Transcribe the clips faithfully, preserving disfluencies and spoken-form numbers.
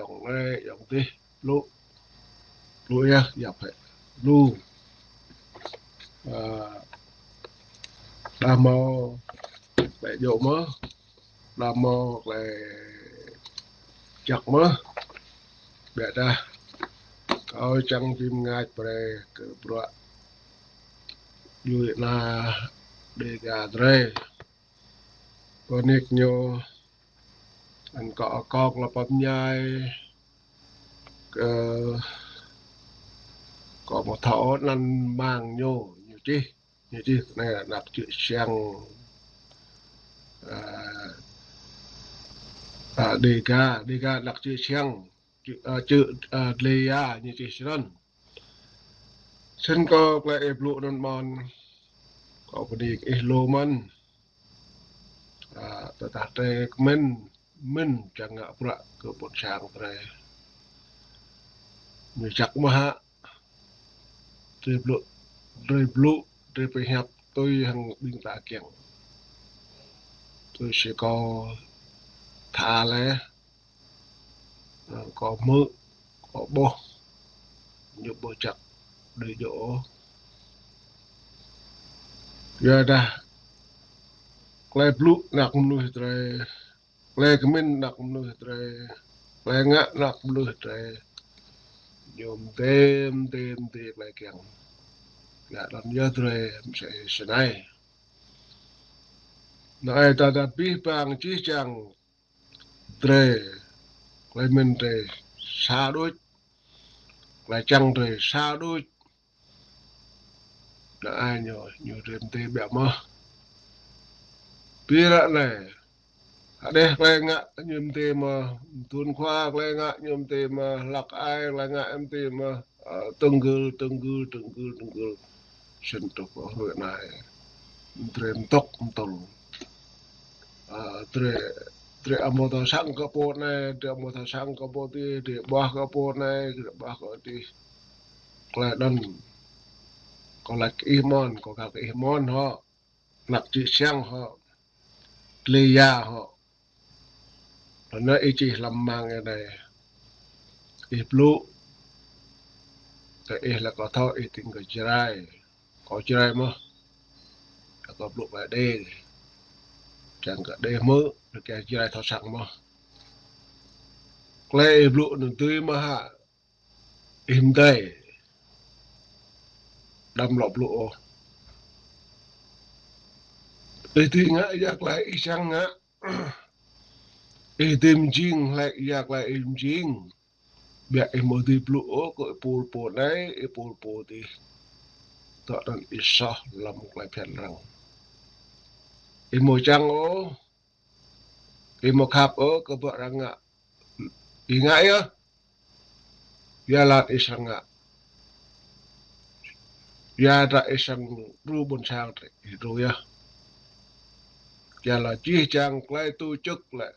ayŏng anai, ayŏng adih, lu, lu yơh, yap hĕ, lu. Ơ, đah mâo klei djơ̆ mơ̆, đah mâo klei jăk mơ̆, biă dah kâo čang bi mơngač brơi kơ bruă djuai ana Dêga drơi. Kơ nik ñu, anŭn kâo akŏ lăp mơñai, kơ, kâo ƀu thâo anăn mang ñu, ñu čih, ñu čih anai anak čư̆ čhiăng, ơ, ơ, Dêga, Dêga anak čư̆ čhiăng, čư̆, ơ, čư̆, ơ, Dlêya, ñu čih snăn. Snăn kâo klei ih blŭ anŭn mơ̆n, kâo bơni kơ ih lu mơ̆n. Ơ, tơdah drei kơmĭn, mĭn čang ngă bruă kơ ƀôn sang drei. Ñu jăk mơ̆ hă, drei blŭ, drei blŭ, drei pơhiăp tui hăng ƀing ta kiăng. Tui si kâo tha leh, ơ, kâo hmư̆, kâo ƀuh, ñu ƀu jăk đĭ djơ̆ ôh. Yua dah klei blŭ anak mơnuih drei, klei kơmĭn anak mơnuih drei, klei ngă anak mơnuih drei, ñu mdê, mdê, mdê klei kiăng. Ngă anŭn yơh drei msĕ snei. Anai ta dah abih bang jih jang drei, klei mĭn drei sa đôč, klei čang drei sa đôč. Anai ñu, ñu drei mdê biă mơ̆. Bi ră anai, hơđeh klei ngă ñu mdê mơ̆, mduôn khua klei ngă ñu mdê mơ̆, hlăk ai klei ngă mdê mơ̆, ơ, tơ̆ng gưl, tơ̆ng gưl, tơ̆ng gưl, tơ̆ng gưl. Snăn truh kơ hruê anai, drei mtŏk mtŭl. Ơ, drei, drei amâo thâo săng kơ pô anai, drei amâo thâo săng kơ pô adih, drei ƀuah kơ pô anai, drei ƀuah kơ adih. Klei anŭn, kâo lač kơ ih mơ̆n, kâo găl kơ ih mơ̆n hŏ, anak čư̆ čhiăng hŏ, Dlêya hŏ. Anŭn ih čih hlăm amăng anai. Ih blŭ, kơ ih lĕ kâo thâo ih tĭng kơ Jrai. Kâo Jrai mơ̆. Kâo blŭ klei Êđê. Čang kơ Êđê hmư̆, lĕ kơ Jrai thâo săng mơ̆. Klei ih blŭ anŭn dưi mơ̆ hă. Ih mdei. Đăm lŏ blŭ ôh. Ih dưi ngă ya klei ih čang ngă. Ih dưi mjing hlei ya klei ih mjing. Biă ih amâo dưi blŭ ôh kơ êpul pô anai, êpul pô adih. Dŏ anŭn ih soh hlăm klei bhiăn arăng. Ih amâo čang ôh, ih amâo khăp ôh kơ bruă arăng ngă. Ih ngă yơh. Ya lăt ih srăng ngă. Ya dah ih srăng đru ƀôn sang drei, ih đru yơh. Ya lăt jih jang klei tổ chức lĕ.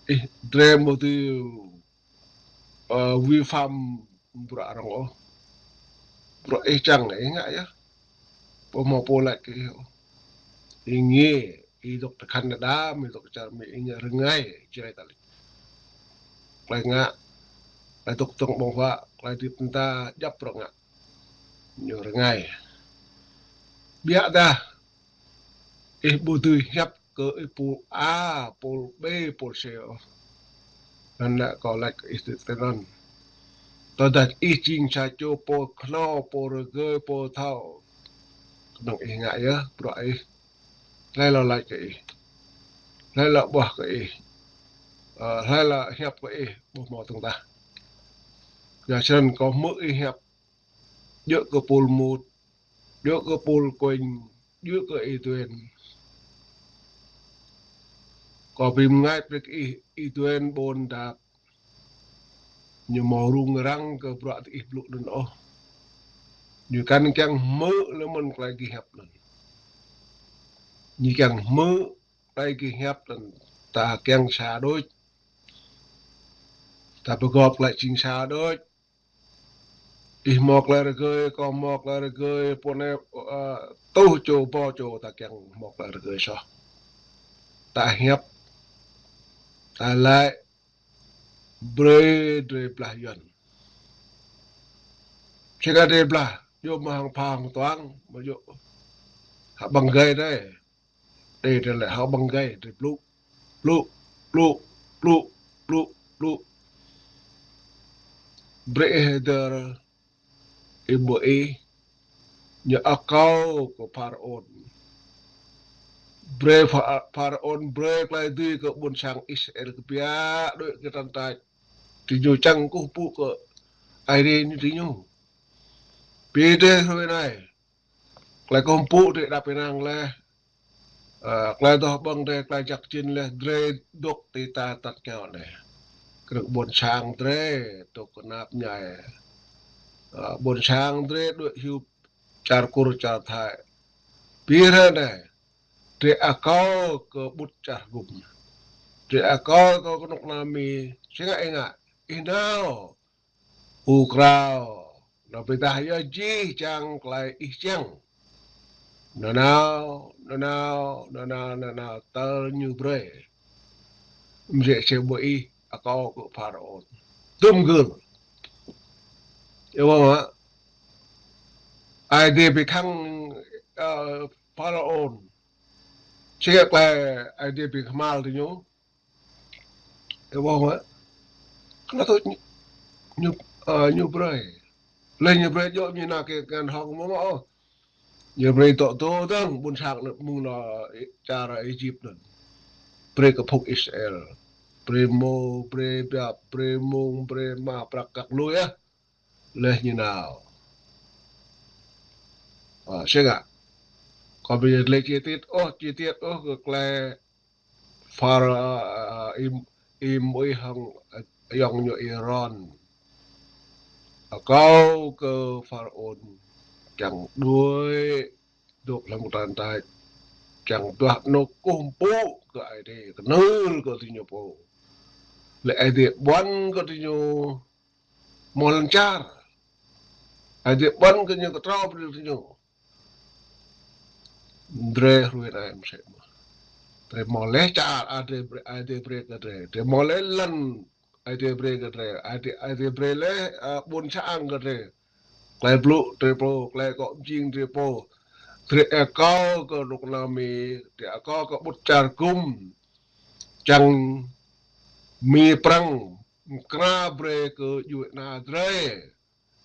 Ih drei amâo dưi, ơ, vi phạm bruă arăng ôh. Bruă ih čang ih ngă yơh. Ƀu hmâo pô lač kơ ih ôh. Ih ngă, ih dŏ ti Canada, ih dŏ čar Mi, ih ngă rơngai, Jrai ta lač. Klei ngă, klei dŏ tŏng ƀơ̆ng huă, klei djŏp mơta, djŏp bruă ngă. Ñu rơngai. Biă dah, ih ƀu dưi hiăp kơ êpul A, pôl B, pôl C ôh. Anŭn lĕ kâo lač kơ ih tui tui anŭn. Tơdah ih jing sa čô pô khnâo, pô rơgơi, pô thâo. Kơnơ̆ng ih ngă yơh, bruă ih. Hlei lŏ lač kơ ih. Hlei lŏ ƀuah kơ ih. Ơ, hlei lŏ hiăp kơ ih, ƀu hmâo tơ̆ng tah. Yua snăn kâo hmư̆ ih hiăp. Djơ̆ kơ pôl Mut, djơ̆ kơ pôl Kuñ, djơ̆ kơ Y Tuên. Kâo bi mơngač brơi kơ ih, Y Tuên Ƀuôn Dap. Ñu amâo rŭng răng kơ bruă diih blŭ anŭn ôh. Ñu kăn kiăng hmư̆ lĕ mơ̆n klei gih hiăp anŭn. Ñu kiăng hmư̆ klei gih hiăp anŭn. Ta kiăng sa đôč. Ta pơgop klei jing sa đôč. Ih hmâo klei rơgơi, kâo hmâo klei rơgơi, pô anai, ơ, tuh čô, ƀâo čô ta kiăng hmâo klei rơgơi soh. Ta hiăp, ta laĭ, Brơi drơi blah Yuan. Sĭt kơ drơi blah, yua mơ̆ hăng phang tuang, mơ̆ yua hă băng gai drơi. Drơi drơi lĕ hă băng gai, drơi plŭ, plŭ, plŭ, plŭ, plŭ, plŭ. Brơi ih hơdơr, ih ƀuh ih, ñu akâo kơ Pharaôn. Brơi Pha-, Pharaôn brơi tơlơi dưi kơ ƀôn sang Israel kơ biă đuaĭ kơ tăn tač. Tui ñu čang kơkuh pơpŭ kơ Aê Diê ñu tui ñu. Ƀiă drơi hrơi anai. Tơlơi kơkuh pơpŭ drơi đăp ih năng lĕ. Ơ, tơlơi dŏ ƀơ̆ng drơi, tơlơi jak jin lĕ drơi dŏ tơ̆ ta tăt kơyâo anai. Krư̆ ƀôn sang drơi, dŏ kơnap ñai. Ơ, ƀôn sang drơi đuaĭ hyu čar Kur čar Thai. Ƀiă hrơi anai. Drơi akâo kơ ƀut čar gum. Drơi akâo kơ kơnuk kơna Mi. Sĭt ngă ih ngă. Ih nao. Ur krao. Nao pơdah yơh jih jang tơlơi ih čang. Nao nao, nao nao, nao nao, nao nao, tơl ñu brơi. Mơsĕ sĕ ƀuh ih, akâo kơ Pharaôn. Tơm gơl. Ih ƀuh mơ̆? Aê Diê ƀu khăng, ơ, Pharaôn. Sĭt kơ Aê Diê ƀu kơhma̱l tui ñu. Ih ƀuh mơ̆? Kơnơ̆ng tui ñu, ñu, ơ, ñu brơi. Lĕ ñu brơi djơ̆ ñu nao kơ ngăn hŏng mơ̆ mơ̆ ôh. Ñu brơi dŏ dŏ dơ̆ng ƀôn sang anŭn mơ̆ng nao čar Êjip anŭn. Brơi kơ phung Israel. Brơi mơ, brơi biă, brơi mơ̆ng, brơi mah prăk kăk lui yơh. Lĕ ñu nao. Ơ, sĭt ngă. Kâo ƀu lĕ chi tiết ôh, chi tiết ôh kơ tơlơi Phara-, ơ, ih, ih ƀuh ih hăng, ơ, ayŏng ñu Êrôn. Akâo kơ Pharaôn čang đuaĭ dŏ hlăm tăn tač. Čang duah anŏ kơkuh pơpŭ kơ Aê Diê, kơnưl kơ tui ñu pô. Lĕ Aê Diê ƀuăn kơ tui ñu mơ̆ lŏn čar. Aê Diê ƀuăn kơ ñu kơtrâo brơi tui ñu. Drơi hrơi anai mơsĕ mơ̆. Drơi mơ̆ lĕ čar, Aê Diê brơi, Aê Diê brơi kơ drơi. Drơi mơ̆ lĕ lŏn, Aê Diê brơi kơ drơi. Aê Diê, Aê Diê brơi lĕ, ơ, ƀôn sang kơ drơi. Tơlơi blŭ drơi pô, tơlơi kŏ mjing drơi pô. Drơi akâo kơ kơnuk kơna Mi, drơi akâo kơ ƀut čar gum. Čang Mi Prăng, kơnang brơi kơ djuai ana drơi.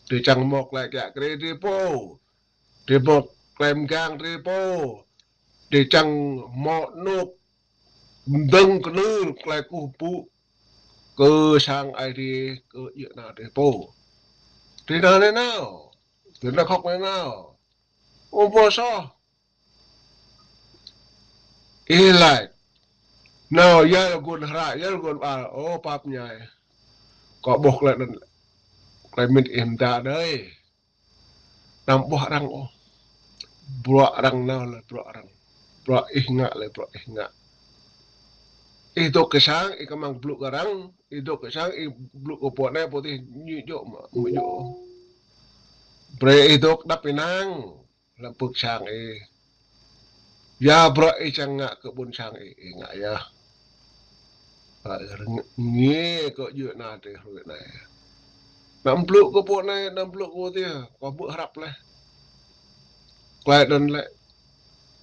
Drơi čang mơ̆ tơlơi kiă kriê drơi pô. Drơi mơ̆ tơlơi mơgang drơi pô. Drơi čang mơ̆ anŏ mơdơ̆ng kơnưl tơlơi kơkuh pơpŭ kơ sang Aê Diê kơ djuai ana drơi pô. Drơi nao anai nao. Drơi nao khŏk anai nao. Ơ, ƀu soh. Ih laĭ. Nao yơh gŭn hră, yơh gŭn ƀal. Ơ, pap ñai. Kâo ƀuh tơlơi anŭn. Tơlơi mĭn ih mơda đơi. Anăm ƀuh arăng ôh. Bruă arăng nao lĕ bruă arăng. Bruă ih ngă lĕ bruă ih ngă. Ih dŏ kơ sang, ih kơmăng blŭ kơ arăng. Ih dŏ kơ sang, ih blŭ kơ pô anai pô adih ñu djơ̆ mơ̆, ƀu djơ̆ ôh. Brơi ih dŏ đăp ih năng. Hlăm pơ̆k sang ih. Yua bruă ih čang ngă kơ ƀôn sang ih, ih ngă yơh. Ơ, rơng-, nge kơ djuai ana drơi hrơi anai. Anăm blŭ kơ pô anai, anăm blŭ kơ pô adih, kâo ƀu hrăp leh. Tơlơi anŭn lĕ,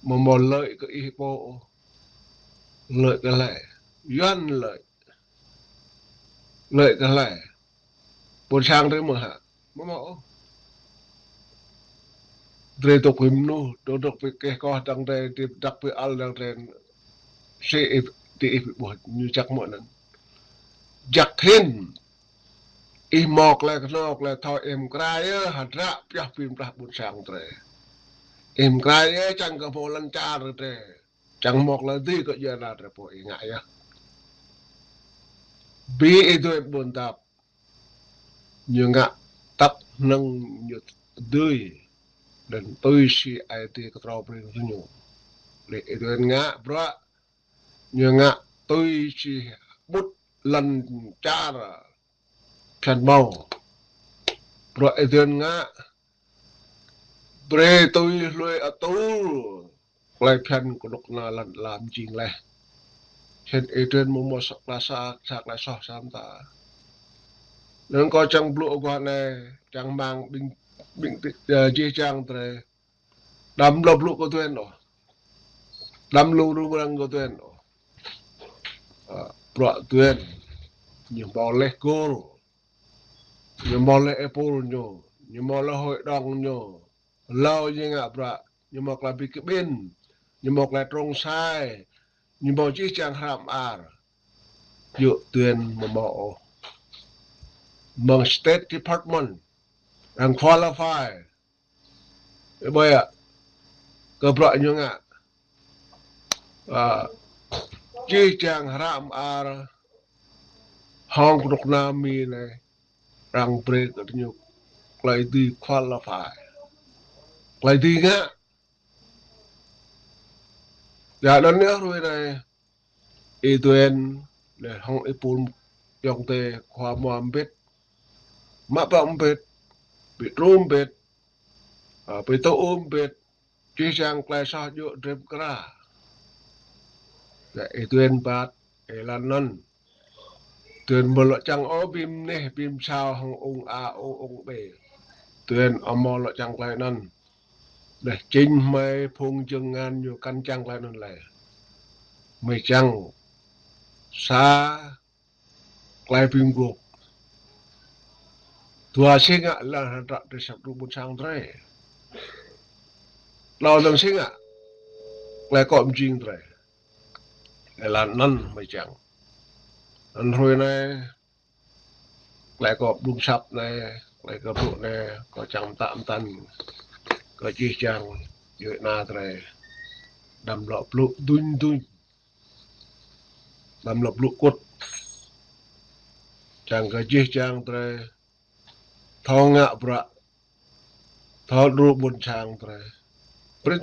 mơ̆ mơ̆ lợi kơ ih pô ôh. Lợi kơ hlơi? Yuan lợi. Lợi kơ hlơi? Ƀôn sang drơi mơ̆ hă? Mơ̆ mơ̆ ôh. Drơi dŏ ƀơi mơnuih, dŏ dŏ ƀơi keh koh dăng drơi, drơi dăk ƀơi ăl dăng drơi. Sĭt ih, tơ ih ƀuh ñu jak mơ̆ anŭn. Jak hĭn. Ih mơ̆ tơlơi kơnơ̆ng, tơlơi thâo ih mơ̆ kra yơh, hơdră pioh pin plah ƀôn sang drơi. Ih mơ̆ kra yơh, čang kơ mơ̆ lŏn čar drơi. Čang mơ̆ tơlơi dưi kơ djuai ana drơi pô ih ngă yơh. Ƀing ih dui ƀôn tap. Ñu ngă tăp hnơ̆ng ñu dưi. Lĕ tui si Aê Diê kơtrâo brơi kơ ñu. Lĕ ih dui ngă bruă. Ñu ngă tui si ƀut lŏn čar phiăn mâo. Bruă ih dui ngă. Brơi tui hlue atur. Tơlơi phiăn kơnuk kơna lŏn ala mjing leh. Hĭn ih dui mơ̆ mơ̆ sa tơlơi sa, sa tơlơi soh sa mơta. Anŭn kâo čang blŭ aguah anai, čang rơmang ƀing, ƀing ti-, ơ, jih jang drơi. Đăm lŏ blŭ kơ tuen ôh. Đăm lu rŭng răng kơ tuen ôh. Ơ, bruă tuen. Ñu hmâo laih gôl. Ñu hmâo laih êpul ñu. Ñu hmâo laih hội đồng ñu. Hlâo ñu ngă bruă, ñu hmâo tơlơi bi kƀĭn, ñu hmâo tơlơi trông sai, ñu hmâo jih jang hră mơar. Yua tuen mơ̆ hmâo ôh. Mơ̆ng State Department, arăng qualify. Ƀơi kơ bruă ñu ngă. Ơ, jih jang hră mơar hŏng kơnuk kơna Mi anai, arăng brơi kơ ñu tơlơi dưi qualify. Tơlơi dưi ngă. Yua anŭn yơh hrơi anai, Y Tuen, lĕ hŏng êpul ayŏng adơi khua mua mbĭt, mă bruă mbĭt, ƀu truh mbĭt, ơ, ƀu tŭ ôh mbĭt, jih jang tơlơi soh djơ̆ drơi pơkra. Yua Y Tuen ƀat, ơ, lŏn anŭn. Tuen ƀu lŏ čang ôh ƀing neh, ƀing sao hăng ung A, ung B. Tuen ƀu lŏ čang tơlơi anŭn. Lĕ čing hmei phung jơngan ñu kăn čang tơlơi anŭn lĕ. Hmei čang sa tơlơi ƀing gŏp. Dua sĭt ngă lăng hăng tră tơlơi săp dru ƀôn sang drơi. Đao lăng sĭt ngă. Tơlơi kŏ mjing drơi. Ơ lŏn anŭn hmei čang. Anŭn hrơi anai, tơlơi kâo blung săp anai, tơlơi kâo blŭ anai, kâo čang mơtă mơtăn kơ jih jang djuai ana drơi. Đăm lŏ blŭ duñ duñ. Đăm lŏ blŭ kŭt. Čang kơ jih jang drơi thâo ngă bruă, thâo dru ƀôn sang drơi. Brơi